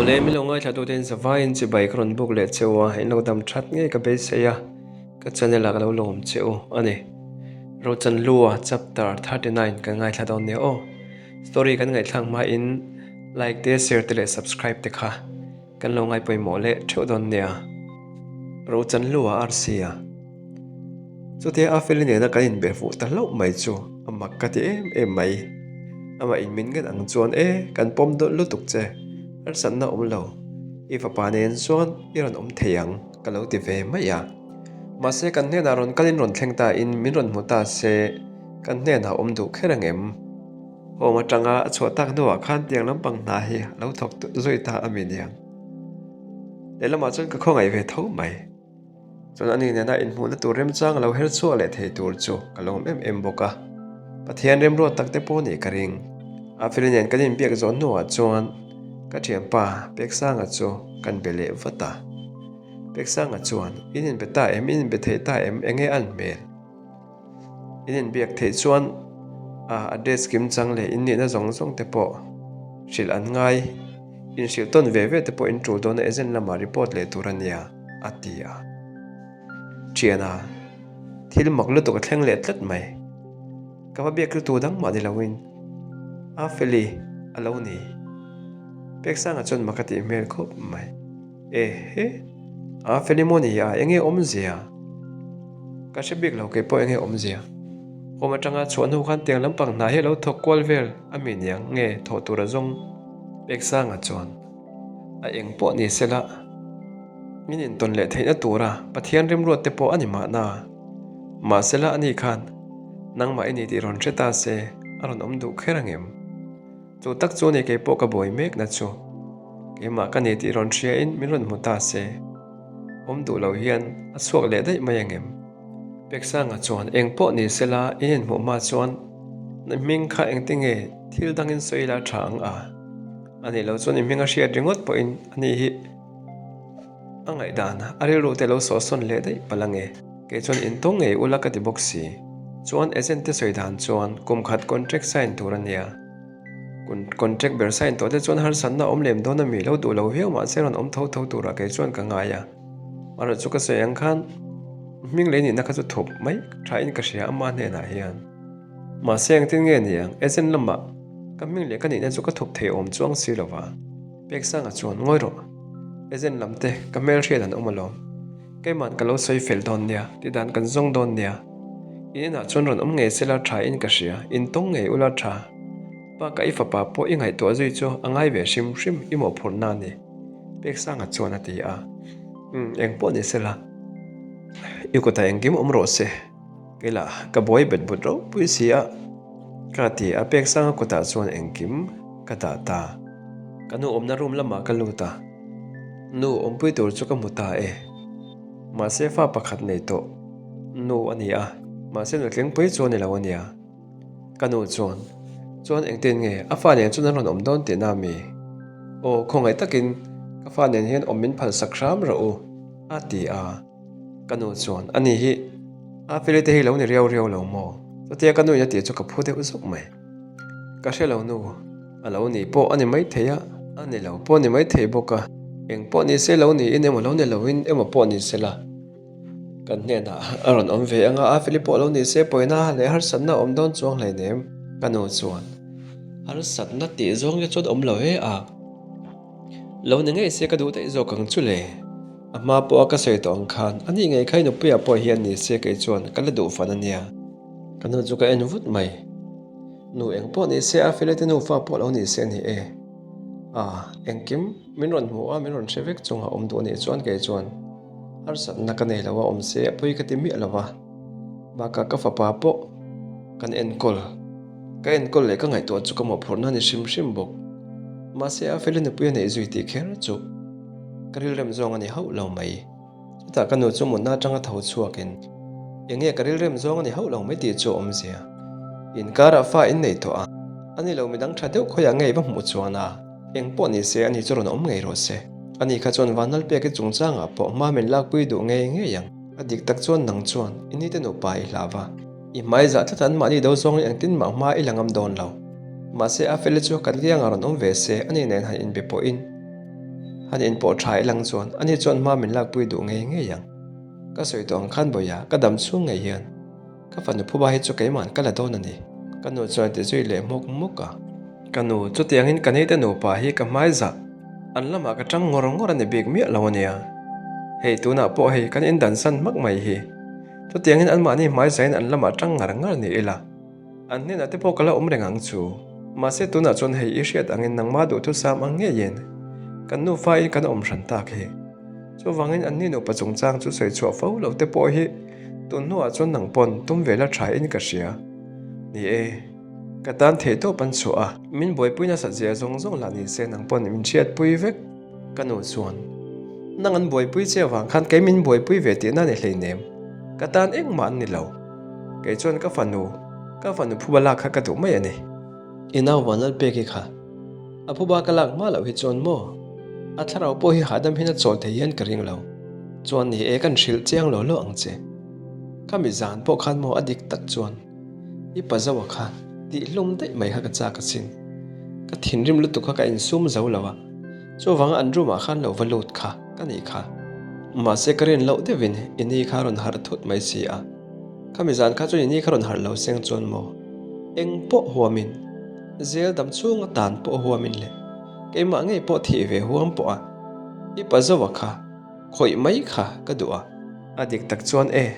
Awle, min lo ngaithla tute in zavaiin chibai ka rawn buk leh che u a, in lo dam that ngei ka beisei a, ka channel ah ka lo lawm che u a ni. Rochanhlua chapter 39 kan ngaithla dawn nia aw. Story kan ngaihthlak hmain like te, share te leh subscribe te kha kan lo ngaipawimawh leh theuh dawn nia. Rochanhlua RC a. Chutia a feli nena kan inbe fuh ta hlauh mai chu a mak ka ti em em mai. Amah in min ngen ang chuan e, kan pawm dawlh lutuk che, harsatna awm lo, i fapa nen chuan i rawn awm thei ang ka lo ti ve mai a. Mahse kan hnenah rawn kalin rawn thleng ta in min rawn hmu ta se kan hnenah awm duh kher ang em? Home atanga a chhuah tak hnuah khan tiang lampang hna hi a lo thawk zui ta a mi niang. Lehlamah chuan ka khawngaih ve tho mai. Chuan ani nena inhmuhna tur remchang a lo her chhuak leh thei tur chu ka lawm em em bawk a. Pathian remruat tak te pawh nih ka ring. A feli nen kan inbiak zawh hnuah chuan ka thianpa Peksanga chu kan be leh vat a. Peksanga chuan, In inbe ta em? In inbe thei ta em? Enge an hmel? In inbiak theih chuan a address kim chang leh in nihna zawng zawng te pawh hrilh an ngai. Inhrilh tawn ve ve te pawh in tul dawn a agent lamah report leh tur a nia, a ti a. Thiana, thil mak lutuk a thleng leh tlat mai. Ka va biak lutu dang mah ni loin a feli a lo ni. Peksanga chuan mak a tih hmel khawp mai. Ehe, a fel emaw ni a, enge awmzia? Ka hre bik lo kei pawh enge awmzia. Home atanga chhuah hnu khan tiang lampang hna hi a lo thawk kual vel a mi niang nge thawh tur a zawng pek sanga chuan a eng pawh ni sela min intawn leh theihna tura Pathian rimruat te pawh a ni mahna. Mahsela ani khan nangmah i ni tih rawn hre ta se a rawn awm duh kher angem? Chu tak chu ni kei pawh ka buai mek na chu. Keimah ka ni tih rawn hria in min rawn hmu ta se. Awm duh lo hian a chhuak leh daih mai angem? Peksanga chuan eng pawh ni sela in inhmuh hma chuan na hming kha engtinge thil dangin sawi la tha ang a? A nih loh chuan i hming a hriat ringawt pawhin a ni hi a ngaihdan a rilru te lo sawhsawn leh daih palh ange. Kei chuan intawng ngei ula ka ti bawk si. Chuan agent te sawi dan chuan kum khat contract sign tur a nia. Contract ber sign tawh te chuan harsatna awm lem dawn a mi lo duh lo viau mahse rawn awm tho tho turah kei chuan ka ngai a. Amaherawhchu chu ka sawi ang khan hming lei nihna kha chu thup mai tha in ka hria ama hnenah hian. Mahse engtin nge ni ang agent lamah ka hming leh ka nihna chu ka thup thei awm chuang si lova. Peksanga chuan ngawi rawh agent lam te ka hmelhriat an awm alawm. Keiman ka lo sawi fel dawn nia, tidan kan zawng dawn nia. In inah chuan rawn awm ngei sela tha in ka hria, in tawng ngei ula tha. Bakah i fapa pawh i ngaihtuah zui chu a ngai ve hrim hrim i mawhphurhna a ni, Peksanga chuan a ti a. Umm, eng pawh ni sela, i kutah engkim awm rawh se. Keilah ka buai bet but ropui si a, ka ti a Peksanga kutah chuan engkim ka dah ta. Ka nu awmna room lamah ka lut a. Nu awmpui tur chu ka hmu ta e. Mahse fa pakhat nei tawh nu a ni a, mahse nutlingpui chu a ni lo a nia. Ka nu chuan, Chuan engtin nge a fa nen chuan an rawn awm dawn tihna a mi? Aw, khawngaih takin ka fa nen hian awm min phalsak hram rawh u, a ti a. Ka nu chuan, A ni hi, a feli te hi lo ni riau riau lo maw? Chutia ka nuin a tih chu ka phu deuh zawk mai. Ka hre lo nu. A lo ni pawh a ni maithei a, a ni lo pawh a ni maithei bawk a. Eng pawh ni se lo niin emaw lo ni loin emaw pawh ni se la, kan hnenah a rawn awm ve anga a Philip pawh lo ni se pawina leh harsatna a awm dawn chuang hleinem ka nu chuan harsatna tih zawng hi chuan awm lo e a. Lo ni ngei se ka duh daih zawk ang chu le. A hma pawha ka sawi tawh ang khan a nih ngei kha i nupuiah pawh hian ni se kei chuan ka la duh fan a nia. Ka nu chu ka en vut mai. Nu eng pawh ni se a Felete nufa pawh lo ni se a ni e. A, engkim min rawn hmu a, min rawn hre vek chunga awm duh a nih chuan kei chuan harsatna ka nei lo a, awm se a pawi ka ti miah lo va. Bakah ka fapa pawh kan enkawl, ka enkawl leh ka ngaihtuah chu ka mawhphurhna a ni hrim hrim bawk. Mahse a Feli nupui a neih zui tih kher chu ka rilrem zawng a ni hauh lo mai. Chutah ka nu chu mutna atanga tho chhuakin, Eng nge ka rilrem zawng a ni hauh lo mai tih chu a awmzia. Inkarah fa in nei tawh a, a ni lo midang tha deuh khawiah ngei va hmuh chuan a, eng pawh ni se ani chu rawn awm ngei rawh se. Ani kha chuan Vanlalpeki chungchangah pawh hma min lakpui duh ngei ngei ang. A dik tak chuan nang chuan i nite nupa i hlau va, i hmai zah tlat an mahni do zawngin engtin mah hma i la ngam dawn lo. Mahse a feli chu kan liangah rawn awm ve se ani nen han inbe pawhin. Han inpawh tha ilang chuan ani chuan hma min lakpui duh ngei ngei ang. Ka sawi tawh ang khan Bawiha, ka dam chhung ngei hian ka fanu phuba hi chu keima'n ka la dawn a ni. Ka nu chuan a ti zui leh hmawk hmawk a. Ka nu, chutiangin ka neite nupa hi ka hmai zah. An lamah ka tang ngawr ngawr a ni bik miah lo a nia. Hei tunah pawh hei kan indansan hmak mai hi. Chutiangin anmahni hmai zahin an lamah tang ngar ngar ni ila. An hnenah te pawh ka la awm reng ang chu. Mahse tunah chuan hei i hriat angin nangmah duhthusam ang ngeiin kan nufa in kan awm hran tak hi. Chuvangin anni nupa chungchang chu sawi chhuah fo lo te pawh hi tun hnuah chuan nang pawn tum ve la tha in ka hria. Ni e, ka tan theih tawp an chhuah a. Min buaipui nasat zia zawng zawng lah ni se nang pawn min hriatpui vek. Ka nu chuan, Nang an buaipui che avang khan kei min buaipui ve tihna a ni hleinem. Ka tan engmah an ni lo. Kei chuan ka fanu, ka fanu phuba lak kha ka duh mai a ni. I nau Vanlalpeki kha a phuba ka lak hma loh hi chuan maw? A thlarau pawh hi hahdam hian a chawl thei hian ka ring lo. Chuan ni e, kan hrilh chiang lo lo ang che. Ka mi zan pawh khan maw a dik tak chuan i pa Zoa kha tihhlum daih mai kha ka chak asin. Ka thinrim lutuk kha ka insum zo lo a. Chuvanga an room ah khan lo va lut kha ka nih kha. Mahse ka rin loh deuhin i ni kha rawn harh thut mai si a. Khami zan kha chuan i ni kha rawn harh lo seng chuan maw? Eng pawh huamin, zel dam chhunga tan pawh huamin leh keimah ngei pawh thih ve huam pawh a i pa Zoa kha khawih mai kha ka duh a. A dik tak chuan e,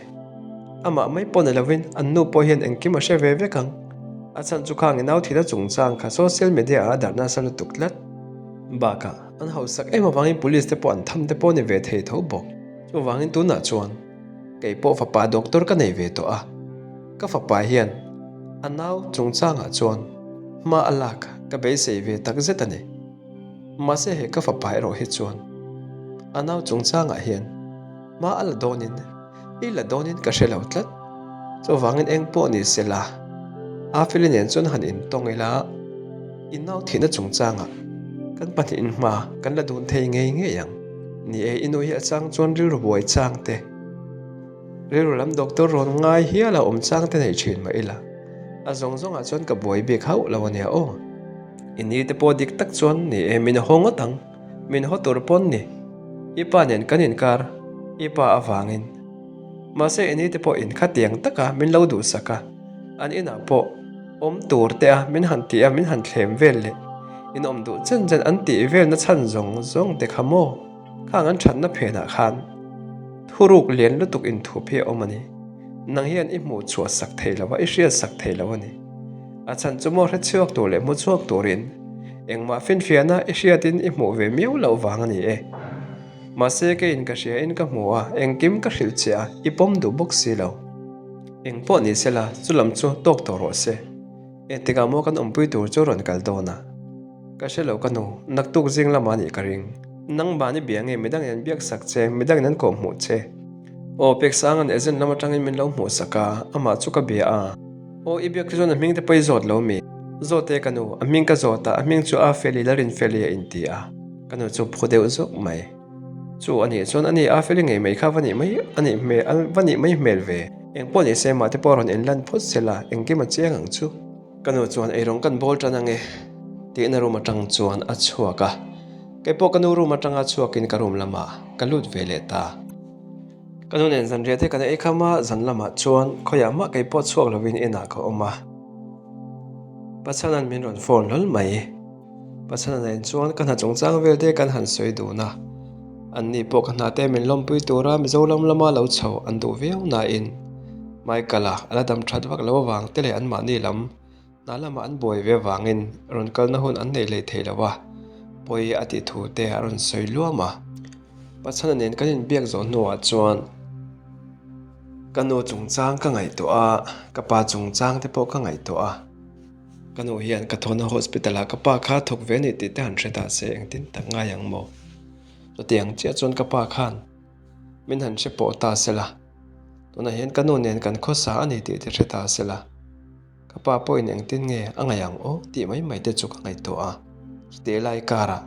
amah mai pawh ni lovin an nu pawh hian engkim a hre ve vek ang. A chhan chu khang i nau thihna chungchang kha social media ah a darh nasa lutuk tlat. Bakah, an hausak em avangin police te pawh an tham te pawh ni ve thei tho bawk. Chuvangin tunah chuan kei pawh fapa doctor ka nei ve tawh a, ka fapa hian a nau chungchangah chuan hma a lak ka beisei ve tak zet a ni. Mahse he ka fapa erawh hi chuan a nau chungchangah hian hma a la dawnin i la dawnin ka hre lo tlat. Chuvangin eng pawh ni se la, Afeli nen chuan han intawng ila, i nau thihna chungchangah kan pahnihin hma kan la dun thei ngei ngei ang. Ni e, i nu hi a chang chuan rilru buai chang te, rilru lam doctor rawn ngai hial a awm chang te nei thin mah ila, a zawng zawngah chuan ka buai bik hauh lo a nia aw. I ni te pawh dik tak chuan ni e, min haw ngawt ang. Min haw tur pawn ni. I pa nen kan inkar, i pa avangin. Mahse i ni te pawh in khatiang taka min lo duhsak a, an inah pawh awm tur te a min han tih a min han thlem vel leh in awm duh chen chen an tih vel na chhan zawng zawng te kha maw? Khang an thatna phenah khan thuruk lian lutuk inthup hi a awm a ni. Nang hian i hmuh chhuah sak thei lo a, i hriat sak thei lo a ni. A chhan chu maw hre chhuak tur leh hmu chhuak turin engmah finfiahna i hriatin i hmuh ve miau loh vang a ni e. Mahse keiin ka hriain ka hmu a, engkim ka hrilh che a, i pawm duh bawk si lo. Eng pawh ni se la, chu lam chu tawk tawh rawh se. Engtikah maw kan awmpui tur chu rawn kal dawn a? Ka hre lo ka nu, naktuk zing lamah nih ka ring. Nangmah ni bia nge midangin an biak sak che, midangin an kawh hmuh che. Aw, Peksanga'n agent lam atangin min lo hmuh sak a, amah chu ka bia a. Aw, i biak te chuan a hming te pawh i zawt lo mi? Zawt e ka nu, a hming ka zawt a, a hming chu a Feli Lalrinfeli a inti a. Ka nu chu phu deuh zawk mai. Chu a nih chuan a ni a Feli ngei mai kha va nih mai a nih hmel a va nih mai hmel ve. Eng pawh ni se mah te pawh rawn inlan phawt se la, engkim a chiang ang chu. Ka nu chuan eirawng kan bawl tan ange tihna room atang chuan a chhuak a, kei pawh ka nu room atanga chhuakin ka room lamah ka lut ve leh ta. Ka nu nen zanriah te kan ei kham a, zan lamah chuan khawiah mah kei pawh chhuak lovin inah ka awm a. Pachhana'n min rawn phone hlawl mai. Pachhana nen chuan ka hna chungchang vel te kan han sawi dun a, anni pawh ka hna te min lawmpui tura Mizoram lama lo chho an duh viau nain Michael-a a la dam that vak lo avang te leh anmahni lam hna lamah an buai ve avangin rawn kalna hun an nei leh thei lo a, pawi a tih thu te a rawn sawi luam a. Pachhana nen kan inbiak zawh hnuah chuan ka nu chungchang ka ngaihtuah a, ka pa chungchang te pawh ka ngaihtuah a. Ka nu hian ka thawhna hospital ah ka pa kha thawk ve a ni tih te han hre ta se engtin tak ngai ang maw? Chutiang chiah chuan ka pa khan min han hre pawh ta se la, tunah hian ka nu nen kan khawsa a ni tih te hre ta se la, ka pa pawhin engtin nge a ngaih ang aw tih mai mai te chu ka ngaihtuah a. Chutih lai karah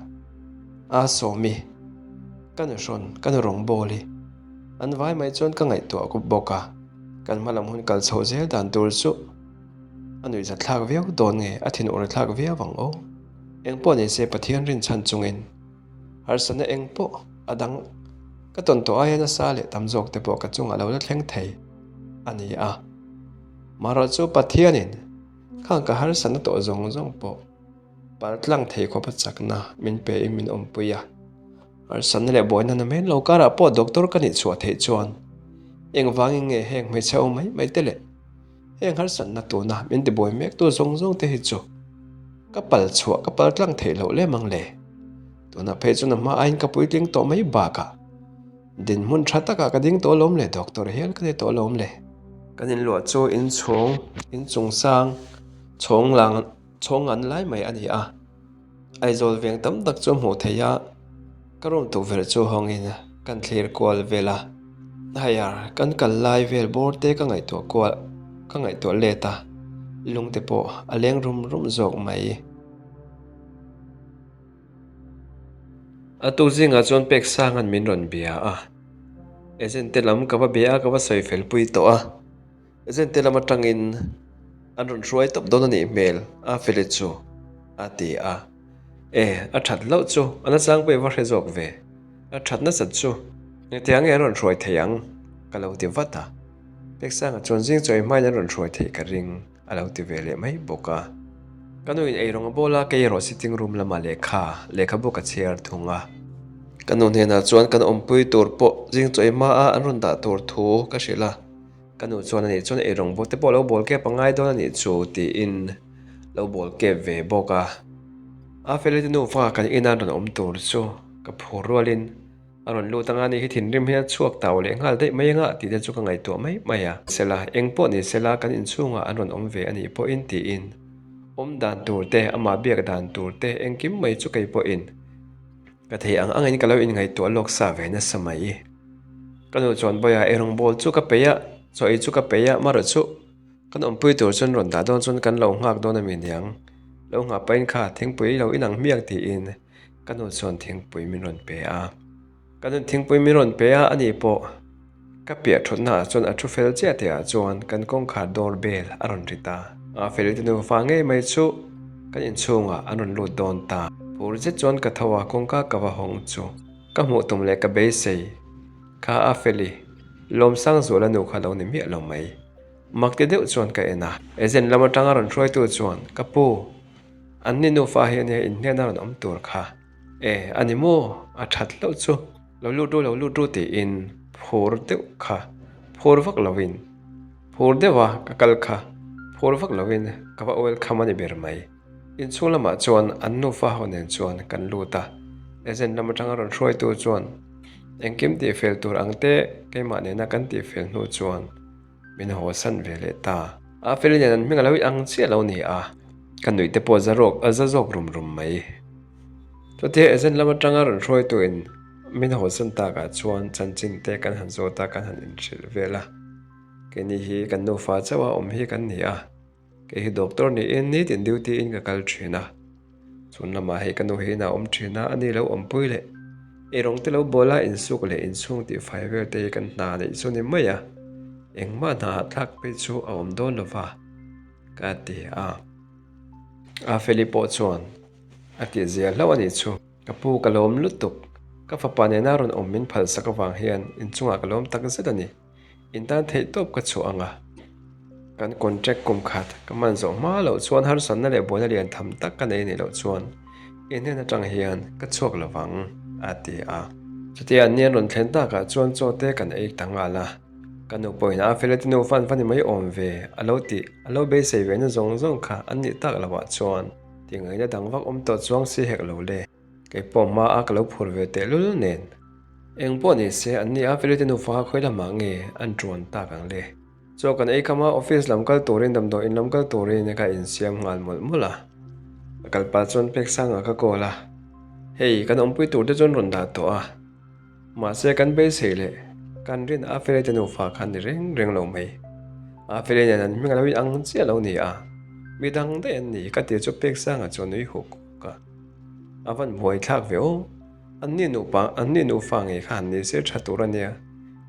a Sawmi, ka nu hrawn, ka nu rawngbawli an vai mai chuan ka ngaihtuah bawk a, kan hmalam hun kal chhoh zel dan tur chu. A nuihzat thlak viau dawn nge a thinur thlak viau ang aw. Engpawh ni se Pathian rinchhan chungin. Harsatna eng pawh a dang ka tawn tawh aia nasa leh tam zawk te pawh ka chungah lo la thleng thei a ni a. Marawh chu Pathianin khang ka harsatna tawh zawng zawng pawh pal tlang thei khawp a chakna min pe in min awmpui a. Harsatna leh buaina na men lo karah pawh doctor ka nih chhuah theih chuan engvangin nge heng hmeichhe ho mai mai te leh heng harsatna tuna min tibuai mek tu zawng zawng te hi chu ka pal chhuah ka pal tlang theih loh lem ang le. Tunah phei chuan a hma aiin ka puitling tawh mai bakah dinhmun tha takah ka ding tawh alawm le doctor hial ka ni tawh alawm le. Kan inluah chu inchhung inchungsang chhawng lang chhawng an lai mai a ni a. Aizawl veng tam tak chu hmuh theih a, ka room tukverh chu hawngin kan thlir kual vel a. Haiar kan kal lai vel bawr te ka ngaihtuah kual ka ngaihtuah let a, lung te pawh a leng rum rum zawk mai. A tuk zingah chuan pek sanga'n min rawn bia a, agent te lam ka va bia a ka va sawi fel pui tawh a. Zente lam atangin an rawn hruai tawp dawn a nih hmel a Feli chu a ti a. E, a that hlauh chu a nachang pawh i va hre zawk ve. A that nasat chu engtiang nge an rawn hruai thei ang ka lo ti vat a. Peksanga chuan zing chawi hmain an rawn hruai theih ka ring a lo ti ve leh mai bawk a. Ka nuin eirawng a bawl a, kei erawh sitting room lamah lehkha lehkhabu ka chhiar thung a. Ka nu hnenah chuan kan awmpui tur pawh zing chawi hmaa an rawn dah tur thu ka hrilh a. Ka nu chuan anih chuan ei rawng bawk te pawh lo bawl kep a ngai dawn anih chu tiin lo bawl kep ve bawk a. A Felite nufa kan ina rawn awm tur chu ka phur rualin a rawn lut anga ni hi thinrim hian a chhuak tau leh nghal daih mai anga tih te chu ka ngaihtuah mai mai a. Sela eng pawh ni sela kan inchhungah an rawn awm ve anih pawhin tiin awm dan tur te amah biak dan tur te engkim mai chu kei pawhin Ka thei ang angin ka lo inngaihtuah lawk sa ve nasa mai. Ka nu chuan Bawiha ei rawngbawl chu ka peih a, chaw ei chu ka peih a, marawh chu kan awmpui tur chuan rawn dah dawn chuan kan lo nghak dawn a mi niang. Lo nghah pahin kha thingpui lo inang hmiak tiin ka nu chuan thingpui min rawn pe a. Ka nun thingpui min rawn pe a, ani pawh Ka piah thutna ah chuan a thu fel chiah tih ah chuan kan kawngkhar door bell a rawn ri ta. A felite nufa ngei mai chu kan inchhungah an rawn lut dawn ta. Phur zet chuan ka tho a, kawngka ka va hawng chu ka hmuh tum leh ka beisei kha a feli Lawmsangzuala nu kha lo ni miah lo mai. Mak ti deuh chuan ka en a. Agent lam atanga rawn hruaitu chuan ka pu, an ni nufa hi ania inhnen a rawn awm tur kha. E, a ni maw? A that hlauh chu. Lo lut ru, lo lut ru tiin phur deuh kha phur vak lovin, phur deuha ka kal kha phur vak lovin ka va welcome a ni ber mai. Inchhung lamah chuan an nufa ho nen chuan kan lut a, agent lam atanga rawn hruaitu chuan engkim tihfel tur ang te keimah nena kan tihfel hnu chuan Min haw san ve leh ta. A Feli nen an hming a lo ang chiah lo ni a, ka nuih te pawh za rawk a za zawk rum rum mai. Chutia agent lam atanga rawn hruaituin min haw san takah chuan chanchin te kan han zawt a, kan han inhrilh vel a. Keini hi kan nufa chauh a awm hi kan ni a. Kei hi doctor niin nitin duty in ka kal thin a, chhun lamah hei ka nu hi inah awm thin a, ani lo awmpui leh eirawng te lo bawl a, insuk leh inchhung tih fai vel te hi kan hna neih chu ni mai a, engmah hna ah thlak phei chu a awm dawn lo va ka ti a. A Feli pawh chuan a tih zia hlauh a nih chu. Ka pu ka lawm lutuk, ka fapa nena rawn awm min phalsak avang hian inchungah ka lawm tak zet a ni. In tan theih tawp ka chhuah ang a, kan contract kum khat ka hman zawh hma loh chuan harsatna leh buaina lian tham tak ka nei anih loh chuan i hnen atang hian ka chhuak lo vang, a ti a. Chutia an ni an rawn thlen takah chuan chaw te kan ei ta nghal a, ka nu pawhin a Feleti nu fan va ni mai awm ve a lo tih a lo beisei ve na zawng zawng kha an nih tak loh ah chuan tingaihna dang vak awm tawh chuang si hek lo le. Kei pawh hma a ka lo phur ve tehlul nen. Eng pawh ni se, an ni a Felite nufa kha khawi lamah nge an ṭuan tak ang le? Chaw kan ei kham a, office lam kal turin damdawi in lam kal turin ka insiam nghal mawlh mawlh a. Ka kal pah chuan Peksanga ka call a, Hei, kan awmpui tur te chuan rawn dah tawh a. Mahse kan beisei leh kan rin a Felite nufa kha ni reng reng lo mai. A Feli nen an hming a lo inang chiah lo ni a, midang daih an ni ka tih chu Peksanga chuan nui huk huk a. A van buai thlak ve aw. An ni nupa, an ni nufa ngei kha han ni se tha tur a nia.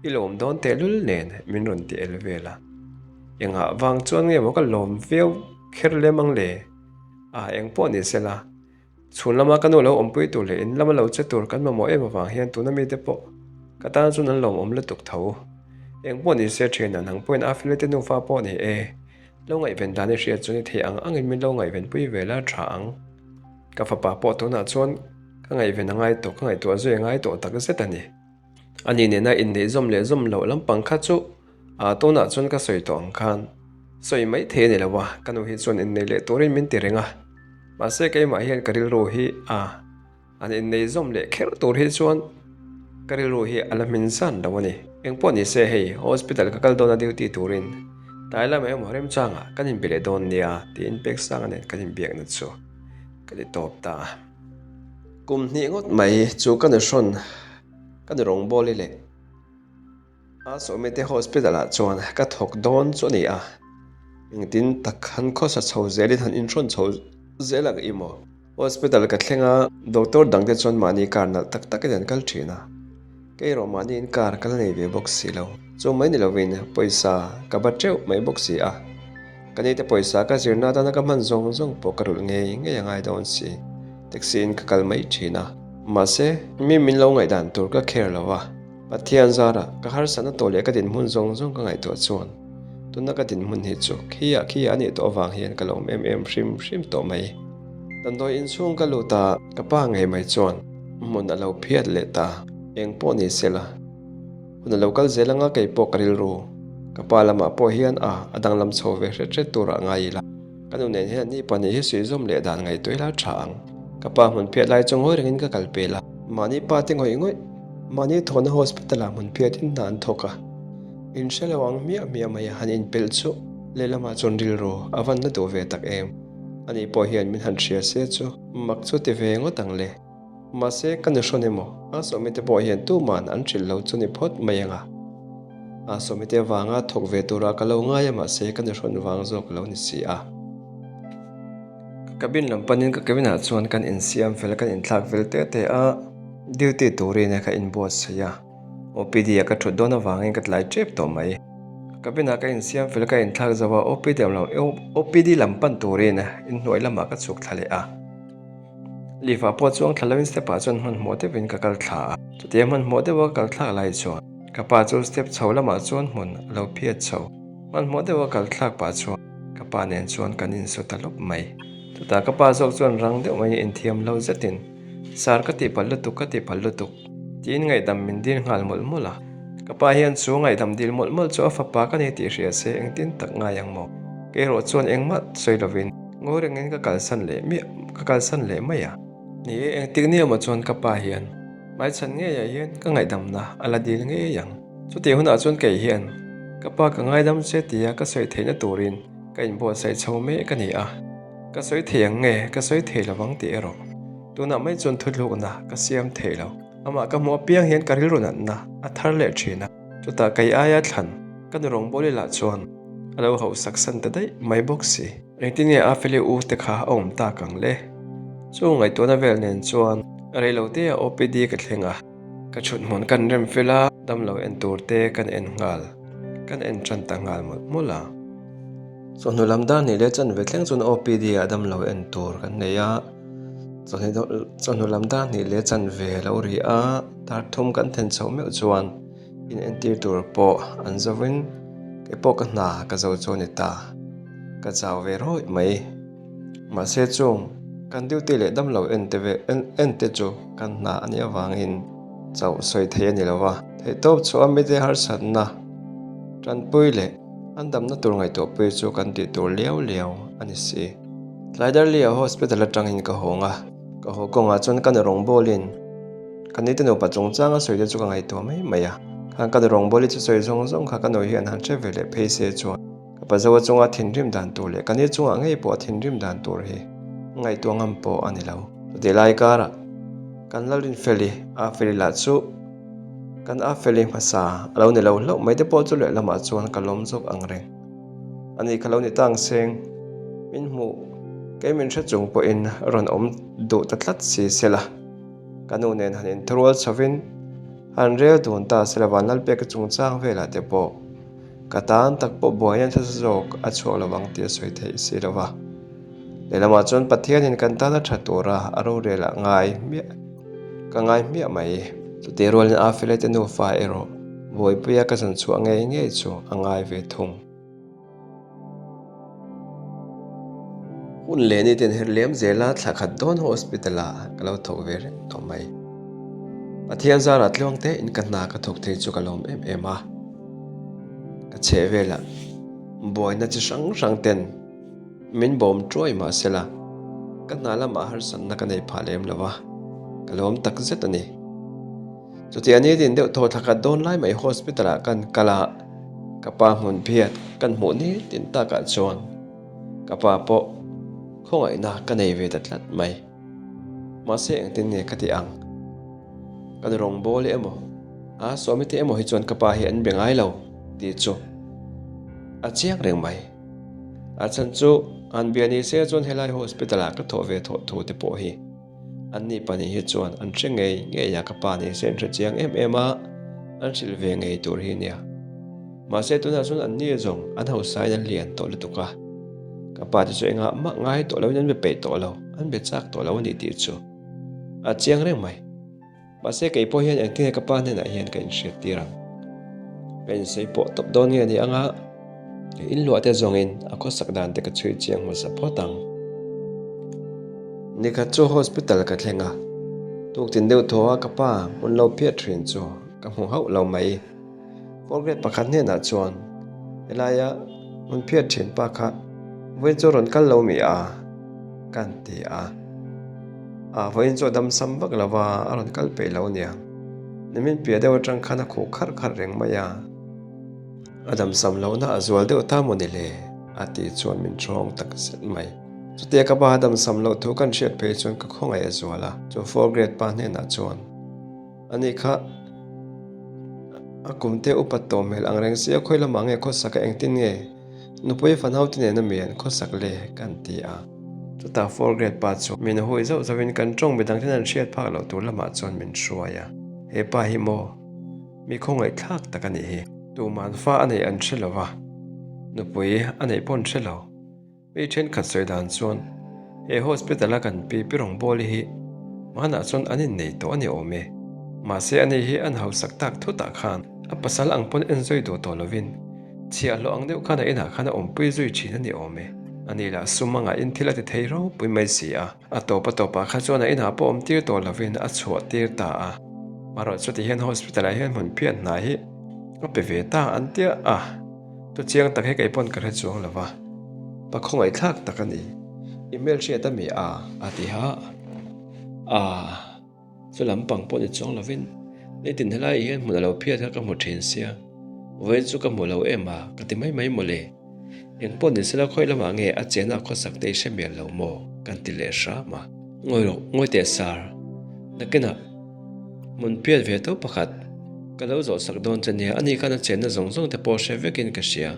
I lawm dawn tehlul nen min rawn ti el vel a. Engah vang chuan nge maw ka lawm viau kher lem ang le? A, eng pawh ni sela. Chhun lama ka nu lo awmpui tur leh in lama lo che tur kan mamawh em avang hian tuna mite pawh ka tan chuan an lawmawm lutuk tho. Eng pawh ni se thian an ang pawhin Afile te nufa pawh ni e. Lo ngaihven dan i hriat chuan i theih ang angin min lo ngaihven pui ve la tha ang. Ka fapa pawh tunah chuan ka ngaihven a ngai tawh, ka ngaihtuah zui a ngai tawh tak zet a ni. Ani nena inneih zawm leh zawm loh lampang kha chu aa tunah chuan ka sawi tawh ang khan sawi mai thei a ni lo a, ka nu hi chuan inneih leh turin min ti reng a. Mahse keimah hian ka rilru hi a an inneih zawm leh kher tur hi chuan ka rilru hi a la hmin zan lo a ni. Engpawh ni se hei hospital ka kal dawn a duty turin tlai lamah emaw remchangah kan inbe leh dawn nia tiin Peksanga nen kan inbiakna chu ka ti tawp ta a. Kum hnih ngawt mai chu ka nuhrawn ka nu rawngbawli leh a sawmite hospital ah chuan ka thawk dawn chu a ni a, engtin tak han khawsa chho zelin han inhrawn chho zel ang i maw? Hospital ka thleng a, doctor dangte chuan mahni car nalh tak takin an kal thin a, kei erawh mahniin car ka la nei ve bawk si lo. Chu mai ni lovin pawisa ka ba teuh mai bawk si a. Ka nite pawisa ka zirna atana ka hman zawng zawng pawh ka rulh ngei ngei a ngai dawn si. Taxi in ka kal mai thin a. Mahse, mi min lo ngaihdan tur ka care lo a. Pathian zarah ka harsatna tawh leh ka dinhmun zawng zawng ka ngaihtuah chuan tuna ka dinhmun hi chu khiah khiah a nih tawh avang hian ka lawm em em hrim hrim tawh mai. Damdawi inchhung ka lut a, ka pa ngei mai chuan hmun a lo phiat leh ta. Eng pawh ni sela. Hun a lo kal zel anga kei pawh ka rilru. Ka pa lamah pawh hian a a danglam chho ve hret hret turah ngai ila. Ka nu nen hian ni pahnih hi suihzawm leh dan ngaihtuah ila tha ang. Ka pa hmun phiat lai chu ngawi rengin ka kal pel a. Mahni pa te ngawih ngawih, mahni thawhna hospital ah hmun phiatin hna an thawk a. In hre lo ang hmiah hmiah mai a han inpelh chu lehlamah chuan rilru a van na duh ve tak em. Ani pawh hian min han hria se chu mak chu ti ve ngawt ang le. Mahse, ka nuhrawn emaw, a sawmite pawh hian tuman an hrilh lo chu ni phawt mai ang a. A sawmite vanga thawk ve tura ka lo ngai a mahse ka nuhrawn vang zawk lo ni si a. Ka cabin lam panin ka cabin ah chuan kan insiam fel kan inthlak fel te te a, duty turin ka inbuatsaih a. OPD ah ka thut dawn avangin ka tlai tep tawh mai. Ka cabin ah ka insiam fel ka inthlak zo a, OPD OPD lam pan turin inhnuai lamah ka chhuk thla leh a. Lift ah pawh chuang thla lovin step ah chuan hmanhmawh deuhin ka kal thla a, chutia hmanhmawh deuha ka kal thlak lai chuan ka pa chu step chho lamah chuan hmun a lo phiat chho. Hmanhmawh deuha kal thlak pah chuan ka pa nen chuan kan insu ta lawp mai. Chutah ka pa zawk chuan rang deuh maiin inthiam lo zetin, Sir ka tihpalh lutuk, ka tihpalh lutuk, tiin ngaihdam min dil nghal mawlh mawlh a. Ka pa hian chu ngaihdam dil mawlh mawlh chu a fapa ka ni tih hria se engtin tak ngai ang maw? Kei erawh chuan engmah sawi lovin Ngawi rengin ka kalsan leh miah, ka kalsan leh mai a. Ni e, engtik ni emaw chuan ka pa hian hmaichhan ngeiah hian ka ngaihdamna a la dil ngei ang. Chutih hunah chuan kei hian ka pa ka ngaidam che tia ka sawi theihna turin ka inbuatsaih chho mek a ni a. Ka sawi thei ang nge, ka sawi thei lo vang tih erawh tunah mai chuan thuthlukna ka siam thei lo. Amah ka hmuh apiang hian ka rilru natna a thar leh thin a. Chutah kei aia thlan ka nu rawngbawli lah chuan a lo hauhsak san ta daih mai bawk si. Engtin nge a Feli u te kha a awm tak ang le? Chu ngaihtuahna vel nen chuan reilote a OPD ka thleng a, ka chhut hmun kan rem fel a, damlo en tur te kan en nghal, kan en tan ta nghal mawlh mawlh a. Chawhnu lam dar hnih leh chanve thleng chuan OPD ah damlo en tur kan nei a, chawhnu lam dar hnih leh chanve a lo ri a, dar thum kan then chhoh meuh chuan In entir tur pawh an zo in kei pawh ka hna ka zo chu a ni ta. Ka chau ve rawih mai. Mahse chung kan duty leh damlo en te ve en te chu kan hna a nih avangin chauh sawi thei a ni lo va. Theihtawp chhuah a mite harsatna tanpui leh an damna tur ngaihtuahpui chu kan tih tur liau liau a ni si. Tlaidarlia hospital atangin ka hawng a, ka haw kawngah chuan ka nu rawngbawlin Ka nite nupa chungchanga sawi te chu ka ngaihtuah mai mai a, khan ka nu rawngbawli chu sawi zawng zawng kha ka nu hian han hre ve leh phei se chuan ka pa Zoa chunga thinrim dan tur leh ka ni chungah ngei pawh a thinrim dan tur hi ngaihtuah ngam pawh a ni lo. Chutih lai karah kan Lalrinfeli, Afeli lah chu kan Afeli hmasa a lo ni lo hlauh mai te pawh chu lehlamah chuan ka lawm zawk ang reng. Ani kha lo ni tang seng, min hmuh kei min hre chung pawhin rawn awm duh ta tlat si sela. Ka nu nen han inthurual chhovin han rel dun ta se la Vanlalpeka chungchang velah te pawh ka tan tak pawh buaina nasa zawk a chhuak lo ang tih a sawi theih si lo va. Lehlamah chuan Pathianin kan tana tha tura a rorel ah ngai hmiah ka ngai hmiah mai. Chutih rualin Afele te nufa erawh buaipuia ka zan chhuah ngei ngei chu a ngai ve thung. Hun leh ni ten her liam zela thla khat dawn hospital ah ka lo thawk ve reng tawh mai. Pathian zarah tluang te in ka hna ka thawk thei chu ka lawm em em a. Ka chheh velah buaina chi hrang hrang ten min bawm tuai mahsela ka hna lamah harsatna ka nei phah lem lo va, ka lawm tak zet a ni. Chutia ni din deuh thaw thla khat dawn lai mai hospital ah kan kal a, ka pa hmun phiat kan hmuh ni tin takah chuan ka pa pawh khawngaihna ka nei ve ta tlat mai. Mahse engtin nge ka tih ang? Kan rawngbâwl emaw, a sawmi te emaw hi chuan ka pa hi an be ngai lo tih chu a chiang reng mai. A chhan chu an bia ni se chuan helai hospital ah ka thawh ve thawh thu te pawh hi An ni pahnih hi chuan an hre ngei ngei a, ka pa ni se an hre chiang em em a, an hrilh ve ngei tur hi nia. Mahse tunah chuan an ni zawng an hausain an lian tawh lutuk a, ka pa te chu engah mah ngai tawh loin an be peih tawh lo, an be chak tawh lo a ni tih chu a chiang reng mai. Mahse kei pawh hian engtinge ka pa hnenah hian ka inhriat tir ang? Ka insawi pawh tawp dawn nge ni anga ka inluah te zawngin a khawsak dan te ka chhui chiang hmasa phawt ang. Nikhat chu hospital ka thleng a, tuktin deuh thaw a ka pa hmun lo phiat thin chu ka hmu hauh lo mai. Fourth grade pakhat hnenah chuan helaia hmun phiat thin pa kha vawiin chu rawn kal lo mi a? Kan ti a. A vawiin chu a dam sam vak lo va, a rawn kal peih lo nia. Nimin piah deuh atang khan a khuh kharh kharh reng mai a. A dam sam lohna a zual deuh ta maw ni le? A tih chuan min ṭhawng tak zet mai. Chutia ka pa a dam sam loh thu kan hriat phei chuan ka khawngaih a zual a. Chu fourth grade pa hnenah chuan. Ani kha a kum te upat tawh hmel ang reng sia khawi lamah nge khawsak a engtin nge nupui fanau te nena mi an khawsak le kan ti a. Chutah fourth grade pa chu min hui zauh zauhin kan tawng midang ten an hriat phak loh tur lamah chuan min hruai a, he pa hi maw mi khawngaihthlak tak a nih hi. Tuman fa a neih an hre lo va, nupui a neih pawh an hre lo. Mi thenkhat sawi dan chuan he hospital a kan pi pi rawngbawli hi hmanah chuan an innei tawh a ni awm e. Mahse ani hi an hausak tak thutah khan a pasal ang pawn en zui duh tawh lovin chhiahhlawh ang deuh khan a inah khan a awmpui zui thin a ni awm e. Ani lah sum a ngaihin thil a ti thei ropui mai si a. A tawp a tawpah kha chuan a inah pawh awm tir tawh lovin a chhuah tir ta a. Marawh chuti hian hospital ah hian hmun phiat hna hi a pe ve ta an tia a. Chu chiang tak hi kei pawn ka hre chuang lo va, pa khawngaihthlak tak a ni. I hmelhriat a mi a? a ti ha. A, chu lampang pawh ni chuang lovin nitin helai hian hmun a lo phiat kha ka hmu thin sia, vawiin chu ka hmu lo em a, ka ti mai mai mawle. Eng pawh ni sela khawi lamah nge a chena khawsak te i hre mial lo maw? kan ti leh hram a. Ngawi rawh, ngawi teh sar. Nakinah hmun phiat ve tho pakhat ka lo zawh sak dawn che nia, ani khan a chenna zawng zawng te pawh hre vekin ka hria,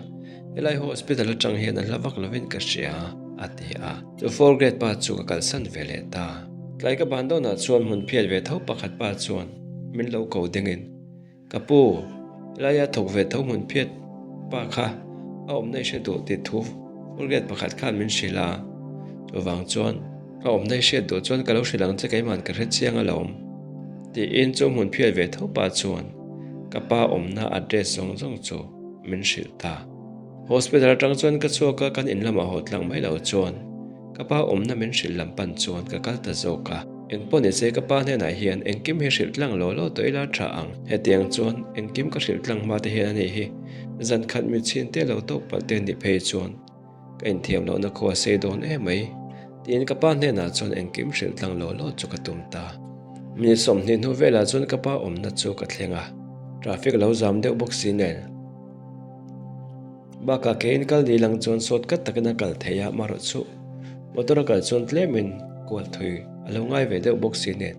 helai hospital atang hian a hla vak lovin ka hria, a ti a. Chu fourth grade pa chu ka kalsan ve leh ta. Tlai ka ban dawnah chuan hmun phiat ve tho pakhat pa chuan min lo ko dingin Ka pu, helaia thawk ve tho hmun phiat pa kha a awmna i hre duh tih thu Forget pakhat khan min hrilh a, chuvang chuan a awmna i hriat duh chuan ka lo hrilh ang che keiman ka hre chiang alawm tiin chu hmun phiat ve tho pa chuan ka pa awmna address zawng zawng chu min hrilh ta. Hospital atang chuan ka chhuak a, kan in lamah haw tlang mai lo chuan Ka pa awmna min hrilh lam pan chuan ka kal ta zawk a. Engpawh ni se ka pa hnenah hian engkim hi hrilh tlang law law tawh ila tha ang. Hetiang chuan engkim ka hrilh tlang hma te hian a nih hi zan khat mi chhin te lo tawk palh te nih phei chuan ka inthiam lohna khua a sei dawn em mai tiin ka pa hnenah chuan engkim hrilh tlang law law chu ka tum ta. Minute 20 hnu velah chuan ka pa awmna chu ka thleng a, traffic lo zam deuh bawk si nen. Bakah keiin kal ni lang chuan sawt kat takin a kal thei a, marawh chu motor a kal chuan tlemin kual thui a lo ngai ve deuh bawk si nen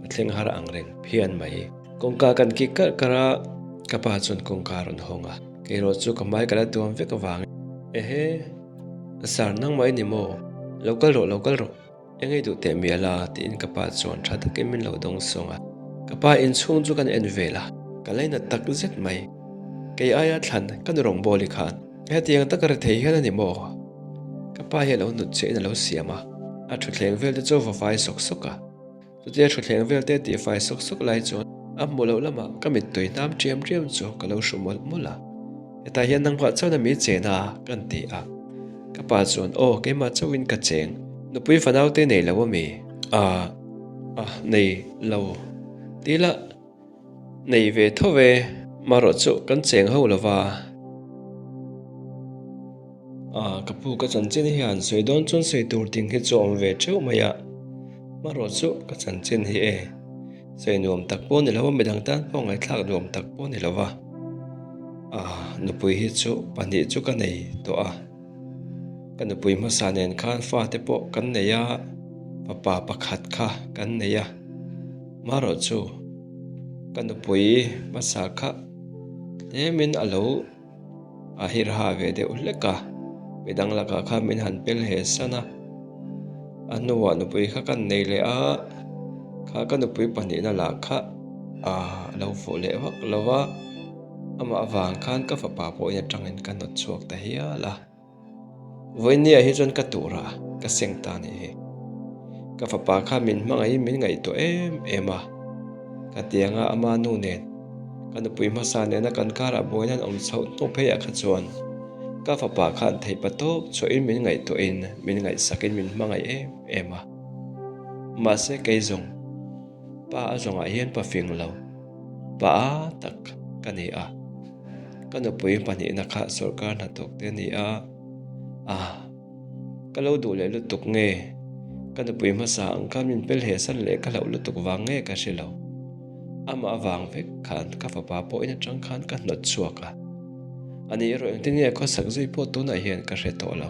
ka thleng har ang reng phian mai. Kawngka kan kik karh karh a, ka pa chuan kawngka a rawn hawng a, kei erawh chu ka hmai ka la tuam vek avangin. Ehe, sir nangmah i ni maw? Lo kal rawh, lo kal rawh. Eng ei duh teh mial a? tiin ka pa chuan tha takin min lo dawng sawng a. Ka pa inchhung chu kan en vel a, ka lainat tak zet mai. Kei aia thlan ka nu rawngbawli khan hetiang taka rethei hian a ni maw? Ka pa hi a lo hnut chhe in a lo siam a, a thutthleng vel te chu va fai sawk sawk a. Chutia thutthleng vel te tih fai sawk sawk lai chuan a hmuh loh lamah ka mittui hnam ṭiam ṭiam chu ka lo hru mawlh mawlh a. Hetah hian nangmah chuan a mi chen a kan ti a. Ka pa chuan aw keimah chauhin ka cheng, nupui fanau te nei lo a mi? Ah, ah nei lo ti la. Nei ve tho ve, marawh chu kan cheng ho lo va. Ah, ka pu ka chanchin hian sawi dawn chuan sawi tur ding hi chu a awm ve teuh mai a, marawh chu ka chanchin hi e, sawi nuam tak pawh ni lo a, midang tan pawh ngaihthlak nuam tak pawh ni lo va. Ah, nupui hi chu pahnih chu ka nei tawh a, ka nupui hmasa nen khan fate pawh kan nei a, fapa pakhat kha kan nei a. Marawh chu ka nupui hmasa kha tlemin a lo a hirha ve deuh hlek a, midang lakah khan min han pel he san a, a hnuah nupui kha kan nei leh a, kha ka nupui pahnihna lah kha a lo fuh leh vak lo va, amah avang khan ka fapa pawhin atangin ka hnawt chhuak ta hial a. Vawinia hi chuan ka tur a, ka seng ta nih hi. Ka fapa kha min hmangaihin min ngaihtuah em em a. Ka tianga ama nu nen, ka nupui hmasa nena kan karah buaina an awm chhoh hnu pheiah kha chuan ka fapa khan theih pa tawp chhuahin min ngaihtuahin min ngaihsakin min hmangaih em em a. Mahse kei zawng, pa a zawngah hian pa fing lo, pa a tak ka ni a. Ka nupui pahnihna kha sawrkar hnathawk te a ni a, ah, ka lo duh leh lutuk nge? Ka nupui hmasa ang khan min pel he san leh ka hlauh lutuk vang nge ka hre lo. Amah avang vek khan ka fapa pawh in atang khan ka hnawt chhuak a. Ani erawh engtin nge khawsak zui pawh tunah hian ka hre tawh lo.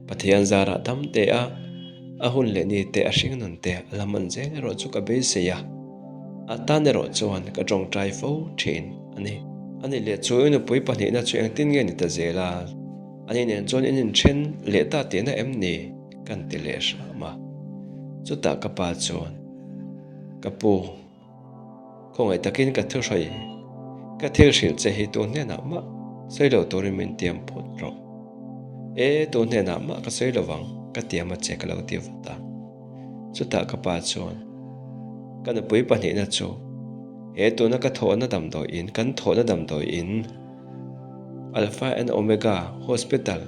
Pathian zarah dam teh a, a hun leh ni te a hringnun te a la hman zel erawh chu ka beisei a. A tan erawh chuan ka tawngtai fo thin a ni. Ani leh chu i nupui pahnihna chu engtin nge ni ta zel a? Ani nen chuan in inthen leh ta tihna em ni? Kan ti leh hram a. Chutah ka pa chuan, Ka pu, khawngaih takin ka thuhrawi, ka thil hrilh che hi tu hnenah mah sawi lo turin min tiam phawt rawh. E, tu hnenah mah ka sawi lo vang, ka tiam a che ka lo ti vat a. Chutah ka pa chuan, Ka nupui pahnihna chu he tuna ka thawhna damdawi in, kan thawhna damdawi in, Alpha and Omega Hospital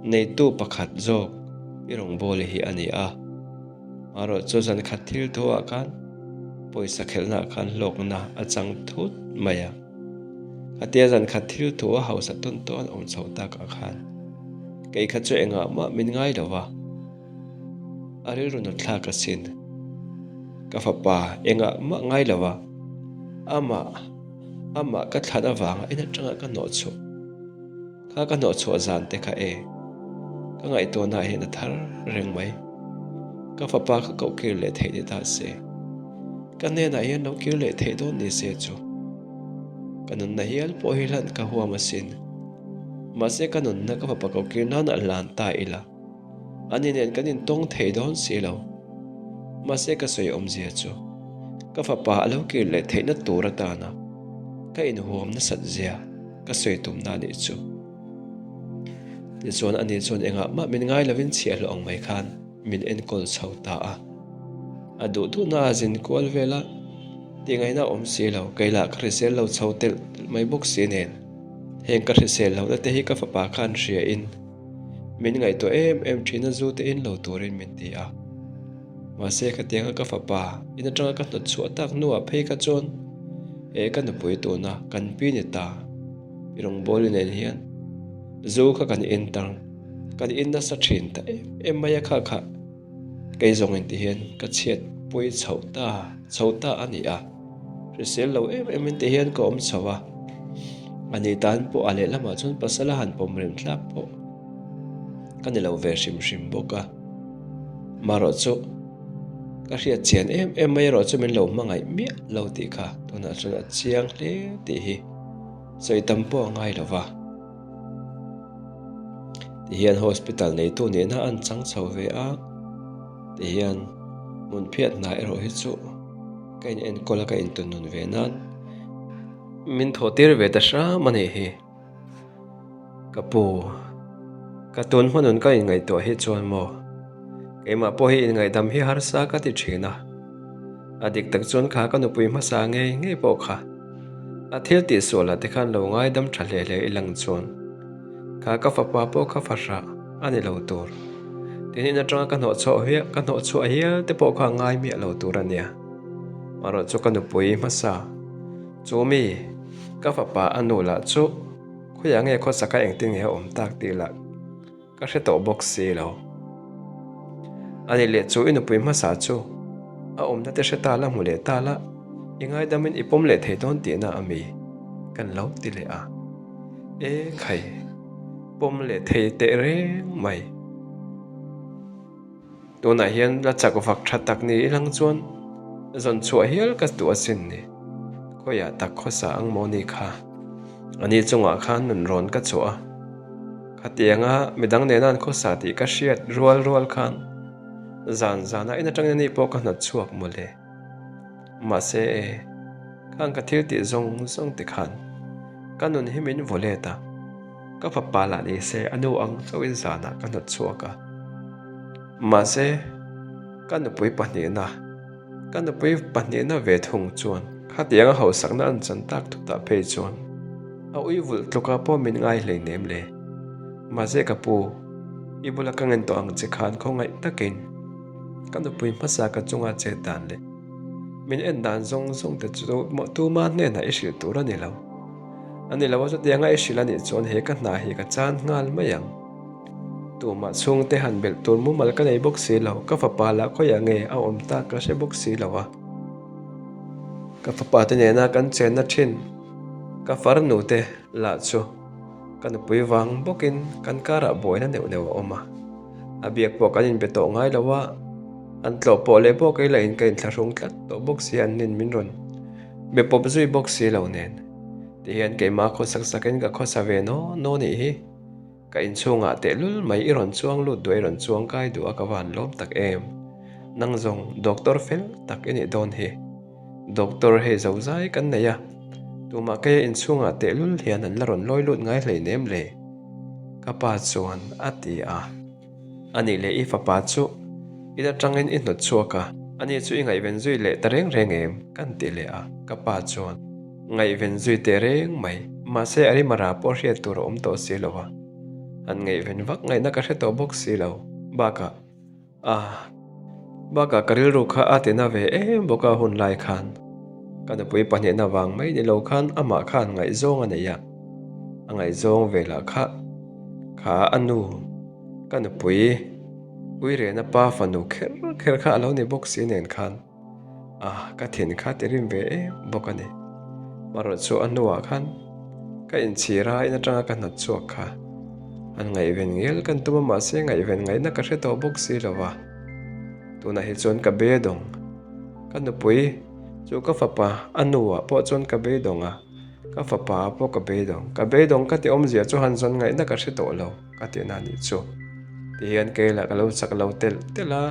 neitu pakhat zawk i rawngbawli hi a ni a. Marawh chu zan khat thil thuah khan pawisa khelhnaah khan hlawkna a chang thut mai a. Khatia zan khat thil thu a hausa tawn tawn awm chho takah khan kei kha chu engah mah min ngai lo va. A rilru nut thlak asin. Ka fapa engah mah ngai lo a, amah, amah ka thlan avanga in atanga ka hnawh chhuah, kha ka hnawh chhuah zan te kha e, ka ngaihtuahna hian a thar reng mai. Ka fapa kha koh kir leh theih ni ta se, ka hnenah hian lo kir leh theih dawn ni se chu. Ka nunna hial pawh hi hlan ka huam asin. Mahse ka nunna ka fapa koh kir nan a hlan ta ila. Ani nen kan intawng thei dawn si lo. Mahse ka sawi awmzia chu ka fapa a lo kir leh theihna tur atana ka inhuam nasat zia ka sawi tumna anih chu. Tichuan ani chuan engah mah min ngai lovin chhiahhlawh ang mai khan min enkawl chho ta a. A duh duhna a zin kual vel a, tihngaihna a awm si lo, kei lah ka hrisel lo chho telh telh mai bawk si nen. Heng ka hrisel lohna te hi ka fapa khan hria in Min ngaihtuah em em thin a zu te in lo turin min ti a. Mahse khatianga ka fapa in atanga ka hnawt chhuah tak hnuah phei kha chuan he ka nupui tuna kan pi ni ta pi rawngbawli nen hian zu kha kan in tar kan in nasa thin ta em em mai a kha kha Kei zawng in ti hian ka chhiat pui chhoh ta chho ta a ni a, hrisel lo em em in ti hian ka awm chho a, a ni tan pawh a lehlamah chuan pasal a han pawm rem tlak pawh ka ni lo ve hrim hrim bawk a, marawh chu ka hriat chian em em mai erawh chu min lo hmangaih miah lo tih kha tunah chuan a chiang hle tih hi sawi tam pawh a ngai lo va. Tihian hospital neitu nihna an chang chho ve a, tihian hmun phiat hna erawh hi chu ka in enkawl a ka intunnun ve nan min thawh tir ve ta hram a nih hi. Ka pu, Ka tun hmanun ka inngaihtuah hi chuan maw? Keimah pawh hi inngaihdam hi harsa ka ti thin a. A dik tak chuan kha ka nupui hmasa ngei ngei pawh kha a thil tihsualah te khan lo ngaidam tha hle hle i lang chuan kha ka fapa pawh kha fahrah a ni lo tur. Tin in atanga ka hnawhchhuah hial ka hnawhchhuah hial te pawh kha ngai miah lo tur a nia. Marawh chu ka nupui hmasa chu mi ka fapa a nu lah chu khawiah nge khawsaka engtin nge a awm tak tih lah Ka hre tawh bawk si lo. Ani leh chu i nupui hmasa chu a awmna te hre ta la hmu leh ta la, i ngaidamin i pawm leh thei dawn tihna a mi? Kan lo ti leh a. E khai, pawm leh thei teh reng mai. Tunah hian la chak vak tha tak ni ilang chuan zawn chhuah hial ka duh asin ni. Khawiah tak khawsa ang maw ni kha? Ani chungah khan nun rawn ka chhuah a. Khatianga midang nena an khawsa tih ka hriat rual rual khan zan zanah in atangin ani pawh ka hnawt chhuak mawle. Mahse e, khang ka thil tih zawng zawng ti khan ka nun hi min vaw let a, ka fapa lah ni se a nu ang chauhin zanah ka hnawt chhuak a. Mahse, ka nupui pahnihna, ka nupui pahnihna ve thung chuan khatianga hausakna an chan tak thutah phei chuan a ui vulh tlukah pawh min ngai hleinem le. Mahse ka pu, i bula ka ngen tawh ang che khan khawngaih takin Ka nupui hmasa ka chunga chet dan leh min en dan zawng zawng te chu tuma hnenah i hrilh tur a ni lo. A ni lo a chutianga i hrilh a nih chuan he ka hna hi ka chan nghal mai ang. Tumah chhungte han belh tur mumal ka nei bawk si lo, ka fapa lah khawiah nge a awm tak ka hre bawk si lo a. Ka fapa te nena kan chenna thin ka farnu te lah chu ka nupui vang bawkin kan karah buaina neuh neuh a awm a. A biak pawh kan inbe tawh ngai lo a, an tlawh pawh leh pawh kei lahin ka inthlahrung tlat tawh bawk si a, an nin min rawn be pawp zui bawk si lo nen. Tihian keimah khawsak sakin ka khawsa ve naw naw nih hi. Ka inchhungah tehlul mai i rawn chuang lut duh a, i rawn chuang kai duh a ka van lawm tak em. Nang zawng doctor fel tak i nih dawn hi. Doctor hei zo zai kan nei a, tumah keia inchhungah tehlul hian an la rawn lawi lut ngai hleinem le. Ka pa chuan a ti a. A nih leh i fapa chu in atangin i hnawt chhuak a, ani chu i ngaihven zui leh ta reng reng em? Kan ti leh a, ka pa chuan ngaihven zui teh reng mai. Mahse a rimara pawh hriat tur a awm tawh si lo a, han ngaihven vak ngaihna ka hre tawh bawk si lo. Bakah. A, bakah ka rilru kha a tina ve em bawk a hun lai khan. Ka nupui pahnihna vang mai ni lo khan amah khan ngaihzawng a nei a, a ngaihzawng ve lah kha kha a nu, ka nupui Uirena pa fanu kher kher kha a lo ni bawk si nen khan. A, ka thin kha ti rim ve em bawk a ni. Marawh chu a hnuah khan ka inchhir a, in atanga ka hnawt chhuak kha. An ngaihven ngel kan tum a, mahse ngaihven ngaihna ka hre tawh bawk si lo va. Tunah hi chuan ka beidawng. Ka nupui chu ka fapa a nuah pawh chuan ka beidawng a, ka fapa ah pawh ka beidawng. Ka beidawng ka ti awmzia chu han zawn ngaihna ka hre tawh lo ka tihna a nih chu. Tihian kei lah ka lo chak lo telh telh a.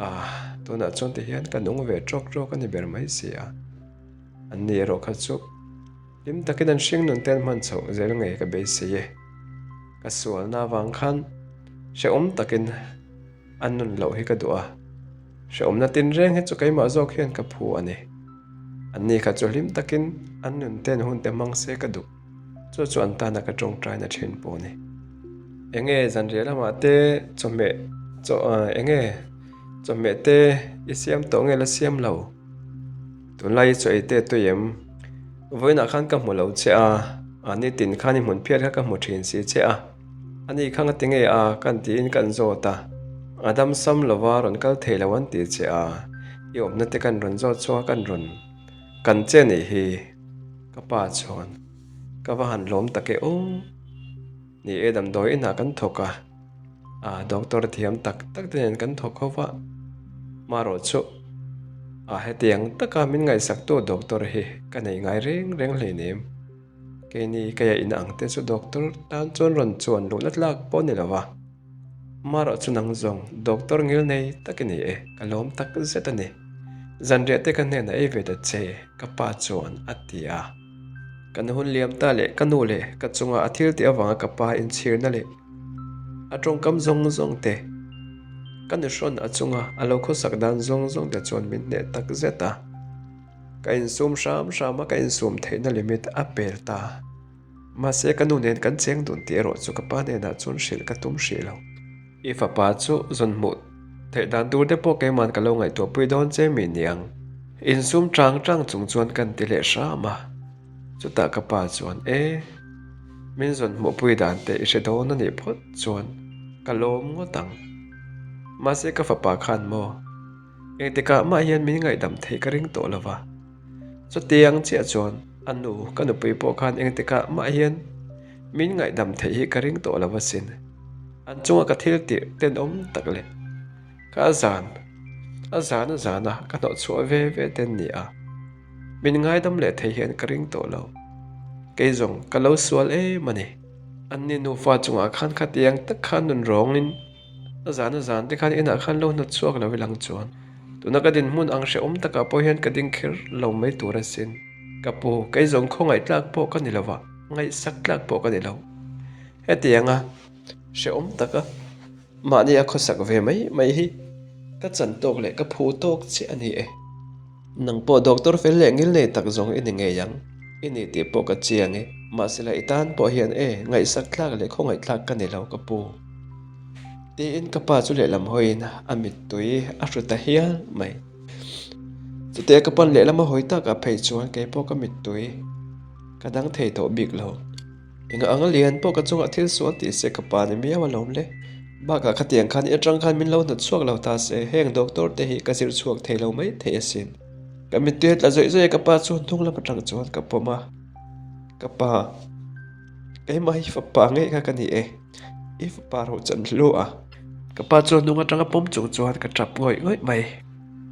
Ah, tunah chuan ti hian ka nung ve trawk trawk a ni ber mai si a. An ni erawh kha chu hlim takin an hring nun te an hman chhoh zel ngei ka beisei e. Ka sualna avang khan hrehawm takin an nun loh hi ka duh a. Hrehawmna tinreng hi chu keimah zawk hian ka phu a ni. An ni kha chu hlim takin an nun te an hun te hmang se ka duh. Chu chu an tana ka tawngtaina thin pawh a ni. Enge zanriah lamah te chawhmeh chaw enge chawhmeh te i siam tawh nge la siam lo? Tunlai i chaw ei te tui em? Vawiinah khan ka hmu lo che a, a nitin khan i hmun phiat kha ka hmu thin si che a. Ani kha nga ti nge a kan tiin kan zawt a, a dam sam lova rawn kal thei lo an ti che a, i awmna te kan rawn zawt chhuak a kan rawn kan che nih hi. Ka pa chuan, Ka va han lawm tak e aw. Ni e, damdawi inah kan thawk a, a doctor thiam tak tak te nen kan thawk ho va, marawh chu a hetiang taka min ngaihsaktu doctor hi ka nei ngai reng reng hleinem. Keini keia in ang te chu doctor tan chuan rawn chuan luhna tlak pawh a ni lo va. Marawh chu nang zawng doctor ngil nei tak i ni e, ka lawm tak zet a ni. Zanriah te ka hnenah ei ve ta che, ka pa chuan a ti a. Kan hun liam ta leh ka nu leh ka chunga a thil tih avanga ka pa inchhirna leh. A tawngkam zawng zawng te, ka nuhrawn a chunga a lo khawsak dan zawng zawng te chuan min hneh tak zet a. Ka insum hram hram a, ka insum theihna limit a pel ta. Mahse ka nu nen kan cheng dun tih erawh chu ka pa hnenah chuan hrilh ka tum hrih lo. I fapa chu zawn hmuh theih dan tur te pawh keiman ka lo ngaihtuahpui dawn che mi niang. Insum tang tang chung chuan kan ti leh hram a. Chutah ka pa chuan e, min zawn hmuhpui dan te i hre dawn a nih phawt chuan ka lawm ngawt ang. Mahse ka fapa khan maw, engtikah mah hian min ngaihdam theih ka ring tawh lo va. Chutiang chiah chuan a nu ka nupui pawh khan engtikah mah hian min ngaihdam theih hi ka ring tawh lo asin. An chunga ka thil tirh tenawm tak leh ka a zan a zan a zana ka hnawhchhuah ve ve ten ni a. Min ngaidam leh thei hian ka ring tawh lo. Kei zawng ka lo sual em a ni. Anni nufa chungah khan khatiang tak khan nun rawngin a zan a zan te khan inah khan lo hnawt chhuak lo ilang chuan tuna ka dinhmun ang hrehawm takah pawh hian ka ding kher lo mai tur asin. Ka pu, kei zawng khawngaih tlak pawh ka ni lo va, ngaihsak tlak pawh ka ni lo. Hetianga hrehawm taka mahni a khawsak ve mai mai hi ka chan tawk leh ka phu tawk chiah a ni e. Nang pawh doctor fel leh ngil nei tak zawng i ni ngei ang. I ni tih pawh ka chiang e. Mahsela i tan pawh hian e, ngaihsak tlak leh khawngaih tlak ka ni lo ka pu. Tiin ka pa chu lehlam hawiin a mittui a hru ta hial mai. Chutia ka pan lehlam a hawi takah phei chuan kei pawh ka mittui ka dang thei tawh bik lo. Enga anga lian pawh ka chungah thil sual tih se ka pa ni miau alawm le. Bakah khatiang khan i atang khan min lo hnawt chhuak lo ta se, heng doctor te hi ka zir chhuak thei lo mai thei asin. Ka mittui a tla zawih zawih a ka pa chu hnung lam atang chuan ka pawm a, Ka pa, keimah hi fapa ngei kha ka ni e, i fapa ro chan hlu a. Ka pa chu hnung atanga pawm chung chuan ka tap ngawih ngawih mai.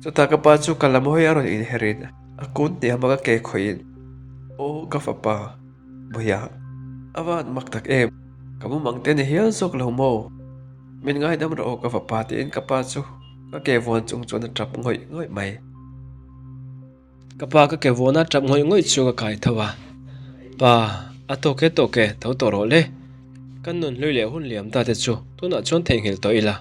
Chutah ka pa chu ka lam hawi a rawn inherin a kun hniam a ka ke khawihin, Aw ka fapa. Bawia, a van mak tak em? Ka mumang te ni hial zawk lo maw? Min ngaidam rawh aw ka fapa tiin ka pa chu ka ke vuan chung chuan a tap ngawih ngawih mai. Ka pa ka ke vuana tap ngawih ngawih chu ka kai tho a, Pa, a tawk e tawk e, tho tawh rawh le. Kan nun hlui leh hun liam ta te chu tunah chuan theihnghilh tawh ila.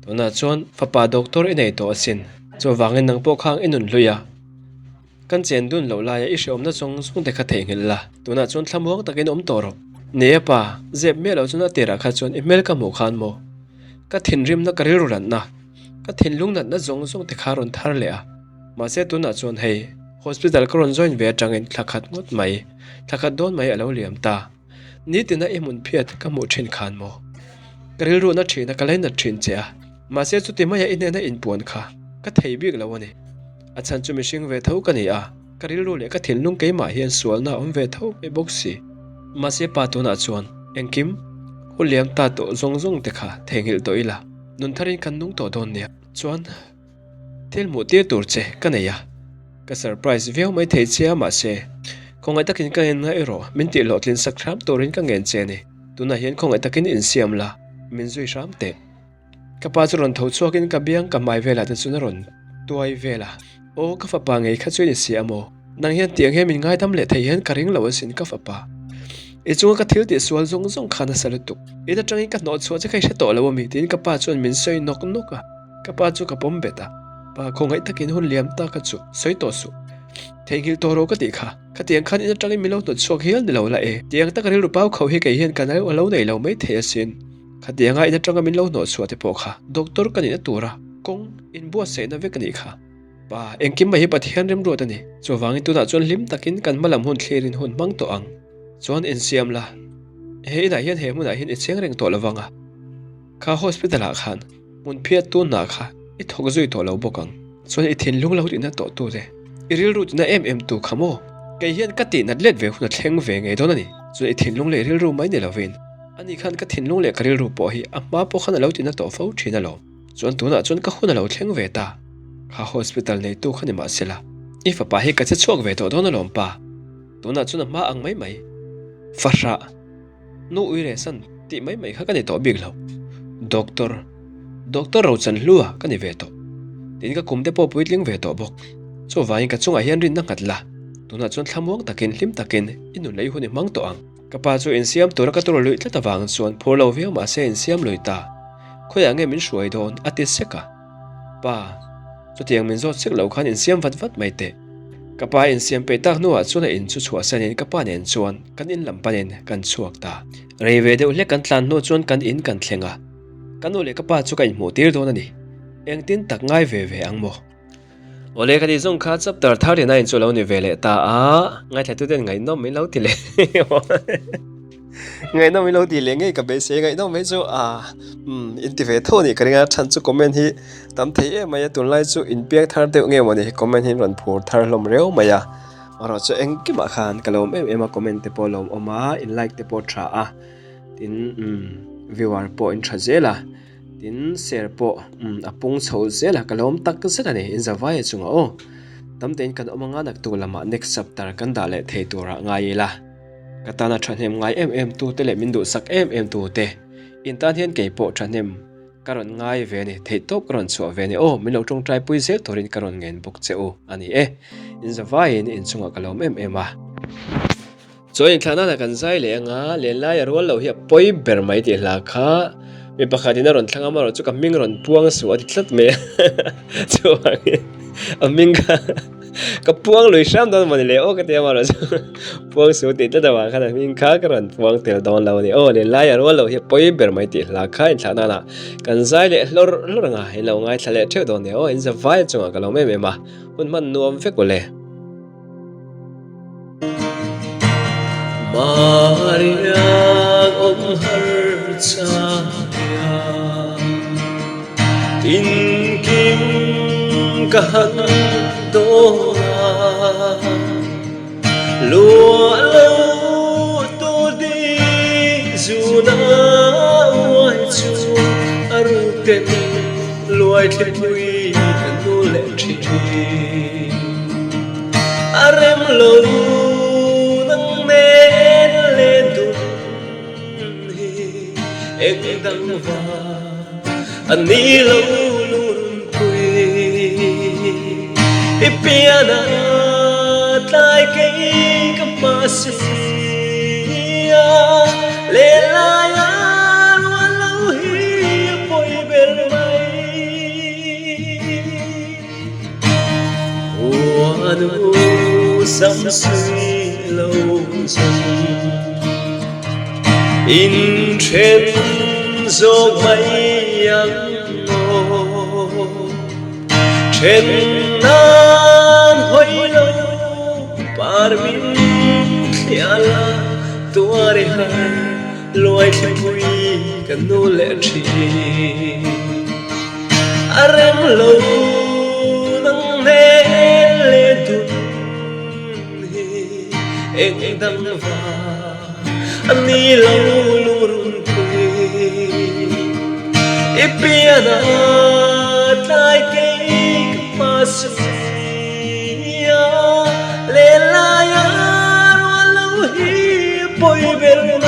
Tunah chuan fapa doctor i nei tawh asin, chuvangin nang pawh khang i nun hlui a. Kan chen dun loh laia i hreawmna zawng zawng te kha theihnghilh la, tunah chuan thlamuang takin awm tawh rawh. Ni e pa, zep miah loh chuan a tirah kha chuan i hmel ka hmuh khan maw? Ka thinrimna ka rilru natna, ka thinlung natna zawng zawng te kha rawn thar leh a. Mahse tunah chuan hei, hospital ka rawn join ve atangin thla khat ngawt mai, thla khat dawn mai a lo liam ta. Nitina i hmun phiat ka hmuh thin khan maw? Ka rilruhna thina ka lainat thin che a, mahse chuti maia i hnena inpuan kha ka thei bik lo a ni. A chhan chu mihring ve tho ka ni a, ka rilru leh ka thinlung keimah hian sualna a awm ve tho mai bawk si. Mahse pa tunah chuan engkim hun liam ta tawh zawng zawng te kha theihnghilh tawh ila, nun tharin kan nung tawh dawn nia. Chuan. Thil hmuh tir tur che ka nei a, ka surprise viau mai thei che a mahse khawngaih takin ka en ngaih erawh min tih hlawhtlin sak hram turin ka ngen che a ni. Tunah hian khawngaih takin insiam la, min zui hram teh. Ka pa chu rawn tho chhuakin ka biang ka hmai velah te chuan a rawn tuai vel a, Aw ka fapa ngei kha chu i ni si a maw? Nang hian tiang hian min ngaidam leh thei hian ka ring lo asin ka fapa. I chunga ka thil tih sual zawng zawng kha nasa lutuk. In atangin ka hnawh chhuah che kha i hre tawh lo a mi tiin ka pa chuan min sawi nawk nawk a. Ka pa chu ka pawm bet a, Pa khawngaih takin hun liam ta ka chu sawi tawh suh. Theihnghilh tawh rawh ka tih kha. Khatiang khan in atangin min lo hnawt chhuak hial ni lo la e. Tiang taka rilru pau kho hi kei hian ka lo lo nei lo mai thei asin. Khatianga in atanga min lo hnawh chhuah te pawh kha doctor ka nihna tura kawng inbuatsaihna vek a nih kha. Pa, engkim mai hi Pathian remruat a ni. Chuvangin tunah chuan hlim takin kan hmalam hun thlirin hun hmang tawh ang. Chuan insiam la. He inah hian he hmunah hian i cheng reng tawh lovang a. Kha hospital ah khan hmun phiat tu hna kha i thawk zui tawh lo bawk ang. Chuan i thinlung lo tihna tawh tu te, i rilru tihna em em tu kha maw? Kei hian ka tihnat let ve hun a thleng ve ngei dawn a ni. Chuan i thinlung leh i rilru mai ni lovin ani khan ka thinlung leh ka rilru pawh hi a hma pawh khan a lo tihna tawh fo thin alawm. Chuan tunah chuan ka hun a lo thleng ve ta. Kha hospital neitu kha ni mahsela i fapa hi ka che chhuak ve tawh dawn alawm pa. Tunah chuan a hma ang mai mai. Fahrah. Nu ui reh san tih mai mai kha ka ni tawh bik lo. Doctor, Doctor Rochanhlua ka ni ve tawh. Tin ka kum te pawh puitling ve tawh bawk. Chuvangin ka chungah hian rinna nghat la, tunah chuan thlamuang takin hlim takin i nun lei hun i hmang tawh ang. Ka pa chu insiam tura ka tur luih tlat avang chuan phur lo viau mah se insiam lui ta. Khawiah nge min hruai dawn? a ti sek a. Pa, chutiang min zawt sek lo khan insiam vat vat mai teh. Ka pa insiam peih tak hnuah chuan a in chu chhuahsanin ka pa nen chuan kan in lam panin kan chhuak ta. Rei ve deuh hlek kan tlan hnu chuan kan in kan thleng a. Ka nu leh ka pa chu ka inhmuh tir dawn a ni. Engtin tak ngai ve ve ang maw? Awle ka tih zawng kha chapter 39 chu lo ni ve leh ta a, ngaithlatuten ngaihnawm min lo ti leh ngaihnawm min lo ti leh ngei ka beisei ngaihnawm mai chu a umm in ti ve tho a nih ka ring a chhan chu comment hi tam thei em mai a tunlai chu inpiang thar deuh nge mawni comment hi an rawn phur thar hlawm riau mai a erawh chu engkimah khan ka lawm em em a comment te pawh a lawmawm a in like te pawh a tha a tin umm viewer pawh in tha zel a. Tin, ser pawh a pung chho zel a, ka lawm tak zet a ni, in zavai a chungah aw. Tam tein kan awm anga naktuk lamah next chapter kan dah leh thei turah ngai ila. Ka tana thahnem ngai em em tute leh min duhsak em em tute in tan hian kei pawh thahnem ka rawn ngai ve a ni, theihtawp ka rawn chhuah ve a ni aw, min lo tawngtai pui zel turin ka rawn ngen bawk che u a ni e. In zavaiin in chungah ka lawm em em a. Chuan inthlahna kan zai leh anga lenlai a rual loh hi a pawi ber mai tih hla kha mi pakhat in a rawn thlang a amaherawh chu ka hming rawn puang suh a ti tlat mai a chuvangin a hming kha ka puang lui hram dawn mawni le aw ka ti a amaherawh chu puang suh tih tlat avang khan a hming kha ka rawn puang tel dawn lo a ni aw lenlai a rual loh hi a pawi ber mai tih hla kha inthlahna ah kan zai leh hlawr hlawr anga in lo ngaithla leh theuh dawn nia aw in zavai chungah ka lawm em em a hun hman nuam vek ule. Mariang awm har chahia Tinkim ka han dawn a Luah lo tur di zuna uai chu a ruten luai thlipui ka nu leh thin. A rem lo nang nen le dun hi eng dang va a ni lo lunpui i pian a tlai kei ka hma si a lehlai a rual lo hi a pawi ber mai. Huanu sam sui lo zan in then zawk mai ang aw then nan hawi lo par min thliah la tuar i har luai thlipui ka nu leh thin. A rem lo nang hmel leh dun hi eng dang va a ni lo lungrun pui i pian a tlai kei ka hma sia leh lai a rual lo hi pawi ber mai.